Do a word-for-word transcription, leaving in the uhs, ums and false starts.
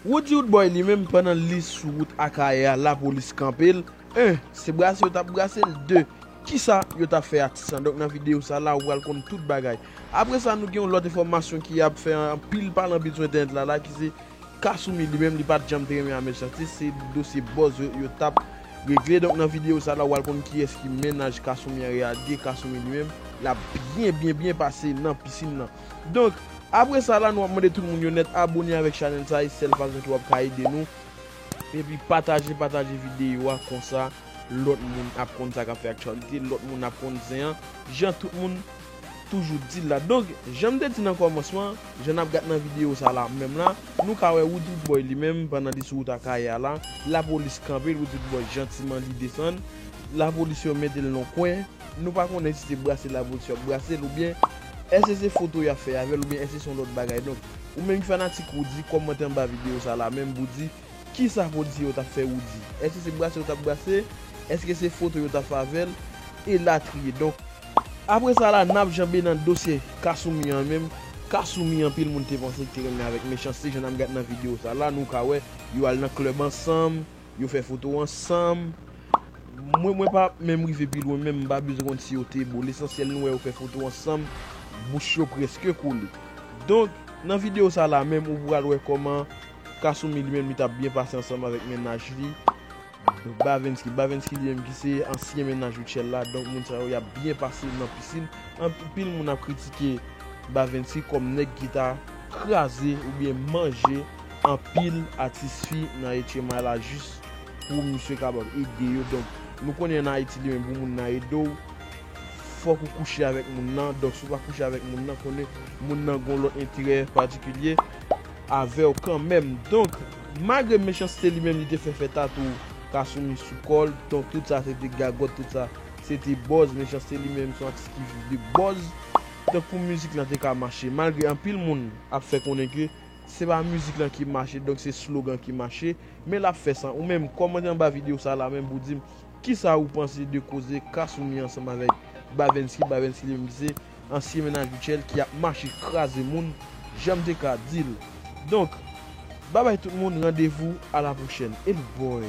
Roody Roodboy li menm, pandan li sou wout Akayè a, lapolis kanpe l. En, se brase yo t ap brase l. De, kisa yo t ap fè atis lan. Donk, nan videyo sa la, ou pral konn tout bagay. Apre sa, nou gen yon lòt enfòmasyon ki ap fè anpil pale anpil sou entènèt la, la, ki se Kasumi li menm, li pa t janm te renmen a Mechanste, se dosye bòz yo, yo t ap regle. Donk, nan videyo sa la, ou pral konn kiyès ki mennaj Kasumi an reyalite. Kasumi li menm, l ap byen, byen, byen pase nan pisin nan. Donk, apre sa la, nou ap mande tout moun yo nèt abone avèk chanèl sa, e sèl fason ki w ap ka ede nou. Epi pataje, pataje videyo a, konsa lòt moun ap konn sa k ap fè aktyalite, lòt moun ap konn zen an, jan tout moun toujou di l la. Donk, jan m te di nan kòmansman, jan n ap gad nan videyo sa la menm la, nou ka wè Roody Roodboy li menm, pandan li sou wout Akayè a la, lapolis kanpe l, Roody Roodboy jantiman li desann, lapolis yo mete l nan kwen, nou pa konnen si se brase lapolis yo ap brase l oubyen èske se foto y ap fè avè l oubyen èske se yon lòt bagay. Donk, ou menm ki fanatik Roody, kòmante anba videyo sa la menm pou di kisa polisye yo t ap fè Roody. Èske se brase yo t ap brase? Èske se foto yo t ap fè avè l? Elatriye. Donk, apre sa la, n ap janbe nan dosye Kasumi an menm. Kasumi, anpil moun te panse ki te renmen avèk Mechanste, jan n ap gad nan videyo sa la, nou ka wè, yo al nan klèb ansanm, yo fè foto ansanm. Mwen, mwen pa menm rive pi lwen, menm m pa bezwen konn si yo te bo. Lesansyèl, nou wè yo fè foto ansanm, bouch yo prèske kole. Donk, nan videyo sa la menm, ou pral wè kòman Kasumi li menm, li t ap byen pase ansanm avèk mennaj li, Bavensky. Bavensky li menm ki se ansyen mennaj Rutshelle la. Donk, moun sa yo, y ap byen pase nan pisin. Anpil moun ap kritike Bavensky kòm nèg ki ta kraze oubyen manje anpil atis fi nan H M I la jis pou misye kapab ede yo. Donk, nou konnen ann Ayiti li menm pou moun nan ede w, fòk ou kouche avèk moun nan. Donk, si w pa kouche avèk moun nan, konnen moun nan gon lòt enterè patikilye avè w kanmenm. Donk, malgre Mechanste li menm li te fè fè tatou Kasumi sou kò l, donk tout sa se te gagòt, tout sa se te bòz. Mechanste li menm se yon atis ki viv de bòz. Donk pou mizik lan te ka mache, malgre anpil moun ap fè konnen ke se pa mizik lan ki mache, donk se slogan ki mache, men l ap fè sa. Ou menm, kòmante anba videyo sa la menm pou di m kisa ou panse de koze Kasumi ansanm avèk Bavensky. Bavensky li menm ki se ansyen mennaj Rutshelle ki ap mache kraze moun, jan m te ka di l. Donk, babay tout moun, randevou a la pwochèn. E l boy.